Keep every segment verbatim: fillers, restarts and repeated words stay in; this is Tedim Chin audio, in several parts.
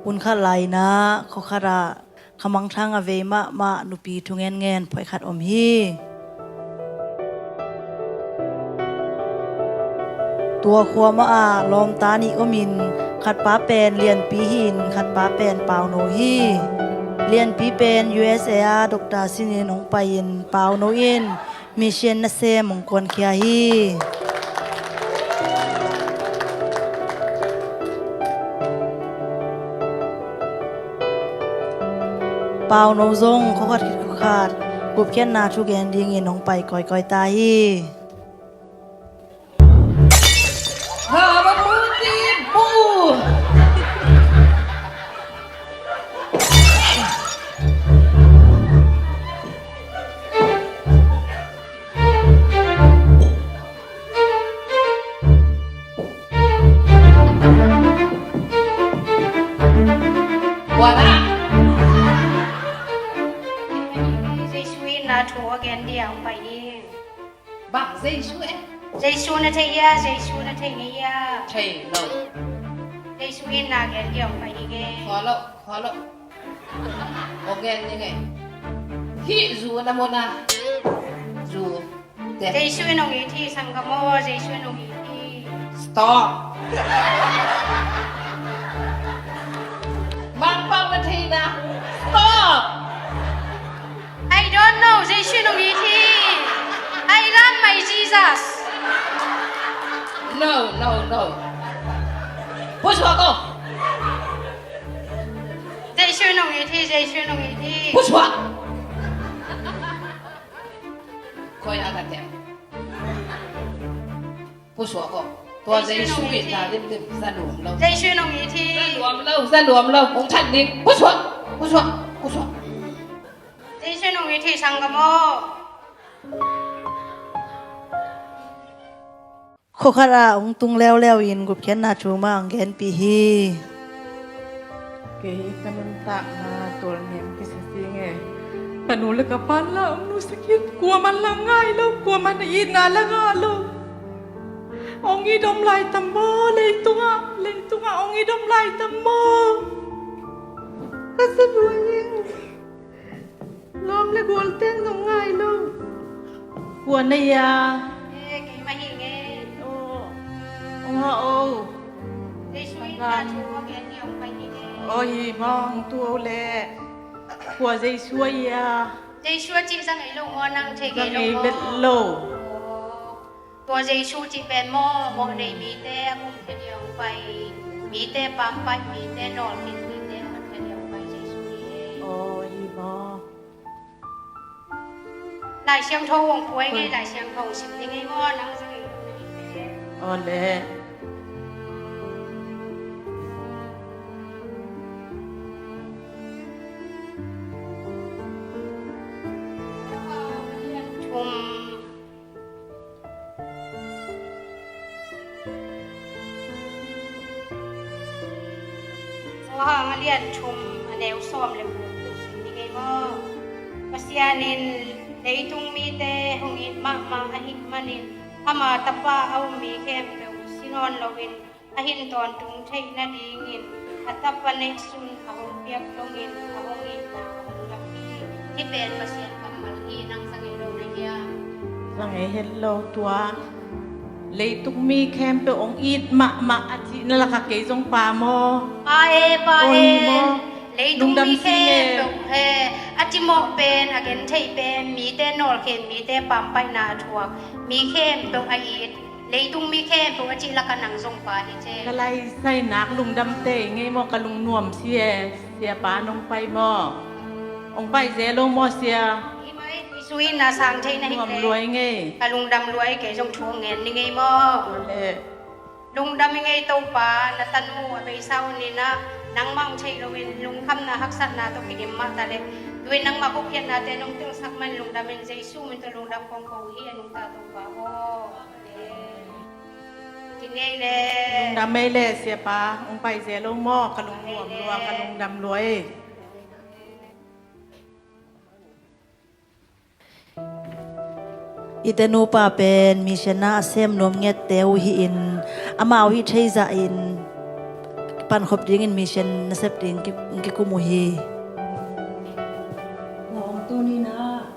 Hun khat lai-in ah khua khat ah khamangthang a vei mahmah nupi thungen ngen phoih khat om hi. Tua khua mah ah lawmta nih om in, khatpa pen Lianpi hi-in khatpa pen Pauno hi. Lianpi pen U S A ah doctor sinin hong pai-in Pauno in mission nasem hong kuankhia hi. Pauno zong khua khat khit khua khat gupkhiatna thu gen dingin hong pai kawikawi ta hi. Jesu in na thu a gen dia hong pai hi. Bang Jesu e? Jesu na thei hia, Jesu na thei ngei hia? Thei lo. Jesu in na gen dia hong pai hi ngei. Khaw lo, khaw lo. Hong gen ni ngei. Hih zu na mu na. Zu. Jesu in hong it hi, sanggam aw, Jesu in hong it hi. Stop. Mangpau na thei na. Stop. I don't know, Jesu in hong it hi. I love my Jesus. No, no, no. Pusuak aw. Jesu in hong it hi, Jesu in hong it hi. Pusuak. Koi a ka tem. Pusuak aw. Tua Jesu in hong it hi. Za limlim, za nuam lo. Jesu in hong it hi. Za nuam lo, za nuam lo. Hong that ding. Pusuak, pusuak, pusuak. Jesu in hong it hi, sanggam aw. Khua khat ah hong tung leuleu in gupkhiatna thu mah hong genpih hi. Kei ka nuntakna tawlngiam kisa sing e. Ka nu le ka pa la hong nusia khin, kuaman la ngai lo, kuaman a itna la ngah lo. Hong it om lai tam maw, leitungah, leitungah hong it om lai tam maw? Ka sa lua ing. Lawm le gualten zong ngai lo. Kua na hia? Eh, keimah hi ngei. Aw. Aw, aw. Jesu in ka thu a gen ni hong pai hi ngei. Aw, hi mawng tu aw le. Kua Jesu a hia? Jesu a cih zang ei lo maw, nang thei ngei lo maw? Zang ei vet lo. Aw. Tua Jesu cih pen maw, mawhnei mite a kumkhia dia hong pai, mite pampaih, mite nawlkhin, mite a kumkhia dia hong pai Jesu hi e. Aw, hi maw? Lai Siangtho hong pua ing ei, Lai Siangtho hong sim ding ei maw, nang zang ei lo na hi e. Aw le. Thum. Johan a lian thum, a neu sawm le guk sim ni ngei maw? Pasian in leitung mite hong it mahmah ahih manin ama Tapa a um mi khempeuh si nawn loin a hin tawntung theih nadingin a Tapa neihsun a hong piak dongin a hong itna a hong lak hi. Hih pen Pasian kammal hi. Nang zang ei lo na hiam? Zang ei het lo. Tua leitung mi khempeuh hong it mahmah a cihna lakah kei zong pa maw? Pa e, pa e. Leitung mi khempeuh he, a cimawh pen, a gentheih pen, mite nawlkhin, mite pampaihna a thuak, mi khempeuh a it. Leitung mi khempeuh a cih lakah nang zong pa hi ce. Ka laisai nak lungdam tei ngei maw, ka lungnuam si e, siapa nong pai maw? Hong pai ze lo maw sia? Hi mai, Jesu in na sang thei na hi le. Nuam luai ngei. Ka lungdam luai, kei zong thu ngen ni ngei maw? Lungdam i ngei Topa, na tanu a beisa un in ah, nangmah hong theih loin lungkhamna haksatna tawh kidim mah ta le. Tuin nangmah gupkhiatnate nong telsak man lungdam in Jesu min tawh lungdam kong ko hi a nungta Topa aw. Lungdam ei le siapa, hong pai ze lo maw, ka lungnuam lua, ka lungdam lua ei. I te nupa pen mission a sem nuam ngette uh hi-in, amau hih thei zahin pankhop dingin mission nasep ding ki-, kikum uh hi. Nawng tuninah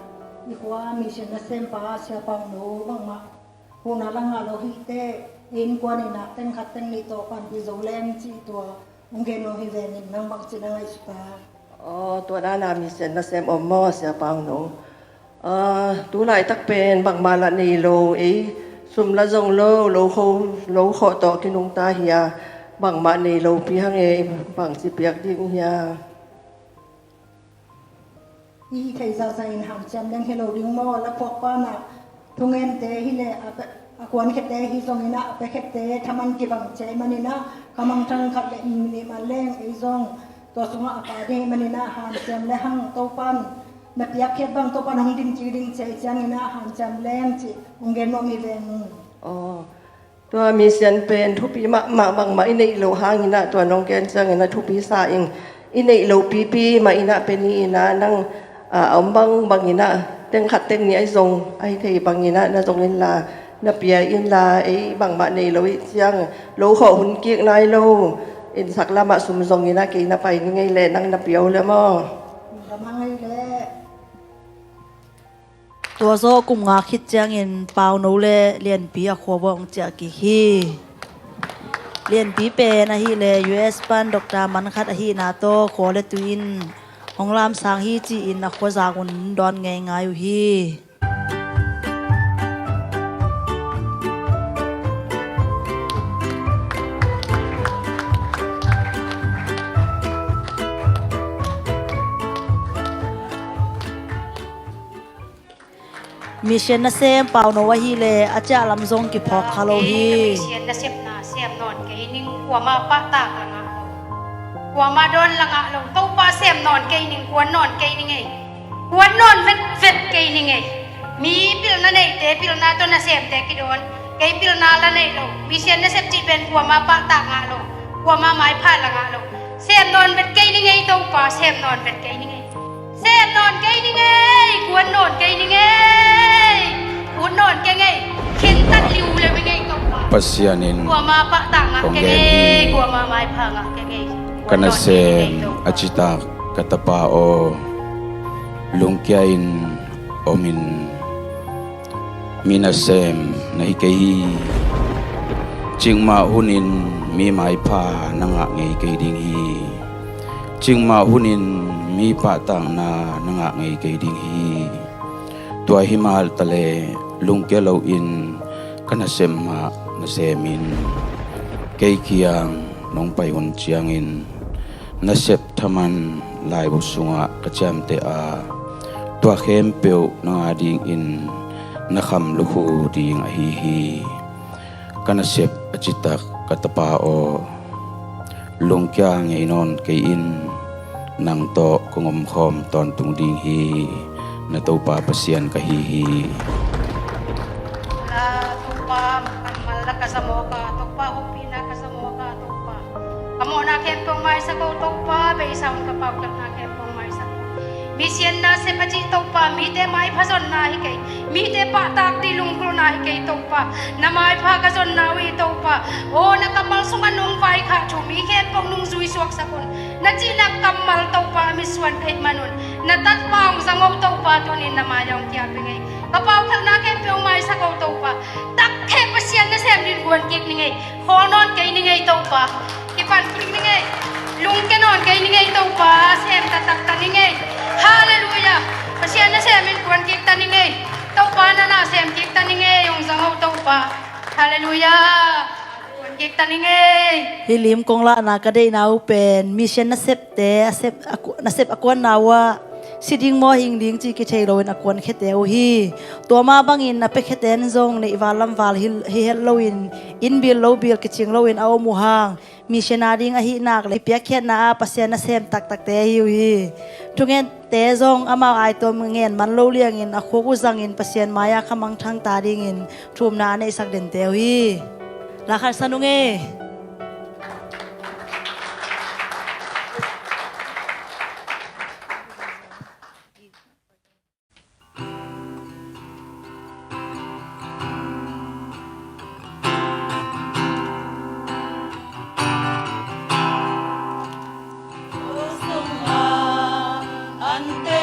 i khua mission nasempa Sia Pau No bangmah huhna la ngah lo hi teh, innkuan inah teng khat teng nih tawh panpih zo leng cih tua hong gen nuam hi vengin nang bangci na ngaihsut a? Aw, tua dana mission nasem om maw Sia Pau No? Aa, tu laitak pen bangmah lah nei lo, ei sum la zong lo, lo kho, lo khawh tawh kinungta hi a, bangmah nei lo pi hang ei, bangci piak ding hi a? I theih zahzah in hanciam leng hi lo ding maw? La phuak panah thungente hi le a pe-, a kuankhete hi zonginah a piakhete thaman kibang cia i maninah khamangthang khat le nih man leng ei zong tua sungah a pa ding i maninah hanciam le hang Topan na piakkhiat bang Topan hong dim ci ding cia i cianginah hanciam leng cih hong gen nuam hi veng. Aw, tua mission pen thupi mahmah bangmah i neih loh hanginah tua nong gen cianginah thupi sa ing. I neih loh pipi mah inah pen hi inah nang, a, a om bang banginah teng khat teng nih ahi zong ahi thei banginah na zong inla na pia inla, ei bangmah nei lo ih ciang lo khawh hun kik nai lo. Innsak lamah sum zonginah kei na pai ni ngei leh nang na pia uh le maw? Ram hang ei leh. Tua zawh kum nga khit ciangin Pau No le Lianpi a khua vuah hong ciah kik hi. Lianpi pen ahih leh U S pan doctor man khat ahihna tawh khua le tui in hong lamsang hi ci-in a khuazak un dawn ngeingai uh hi. Mission nasem Pau No ahih leh a ciah lam zong kiphawk kha lo hi. Mission nasepna sem nawn kei ning, kuama pahtak la ngah lo, kuama dawn la ngah lo. Topa sem nawn kei ning, kuan nawn kei ning ei. Kuan nawn vetvet kei ning ei. Mi pilna neite pilna tawh nasemte kidawn, kei pilna la nei lo. Mission nasep cih pen kuama pahtak ngah lo, kuama maipha la ngah lo. Sem nawn vet kei ning ei Topa, sem nawn vet kei ning ei. Sem nawn kei ning ei, kuan nawn kei ning ei. Kuan nawn kei ning ei. Khintat liu le ning ei Topa. Pasian in kuama pahtak ngah kei ning ei, kuama maipha ngah kei ning ei. Ka nasem a citak ka tapa aw, lungkia in om in. Mi nasem na hi kei hi. Cikmah hunin mi maipha na ngah ngei kei ding hi. Cikmah hunin mi pahtakna na ngah ngei kei ding hi. Tua hi mah taleh lungkia loin ka nasem mah na semin, kei kiang nong pai hun ciangin nasep thaman laibu sungah ka ciamteh a, tua khempeuh nang a dingin na kham lukhu ding ahi hi. Ka nasep a citak ka tapa aw, lungkia ngei nawn kei in. Nang tawh kong omkhawm tawntung ding hi. Na Topa Pasian ka hi hi. La Topa, kammal la ka za mawk a Topa, hopihna ka za mawk a Topa, ka mawhna khempeuh maisak o Topa, beisa un ka paukhialhna khempeuh maisak o. Mission nasep a cih Topa, mite maipha zonna hi kei, mite pahtak dih lunggulhna hi kei Topa. Na maipha ka zonna uh hi Topa. Aw, na kammal sungah nong vaikhak thu mi khempeuh nong zui suaksak un. Na cihna kammal Topa a mitsuan ka hih manun, na tapa hong zang o Topa, tunin na mai-ah hong kiap ing ei. Ka paukhialhna khempeuh hong maisak o Topa. Takkheh Pasian nasem dingin kuan kik ning ei. Khawl nawn kei ning ei Topa. Kipan kik ning ei. Lungkia nawn kei ning ei Topa. Sem taktak ta ning ei. Halleluiah. Pasian nasemin kuan kik ta ning ei. Topa na na sem kik ta ning ei. Hong zang o Topa. Halleluiah. Kuan kik ta ning ei. Hih lim kong lahna ka deihna uh pen mission nasepte a sep, a ku-, nasep a kuanna uh ah si ding maw hing ding cih kithei loin a kuankhete uh hi. Tua mah bangin a piakkheten zong neih val lam val hi, hi het loin, inn bil lo bil kicing loin a om uh hang, mission a ding ahih nak le piakkhiatna ah Pasian nasem taktakte ahi uh hi. Thungente zong amau aituam ngen man lo liangin a khuk uh zangin Pasian mai-ah khamangthang ta dingin thumna a neihsak dente uh hi. Lakhan san ung e. Ante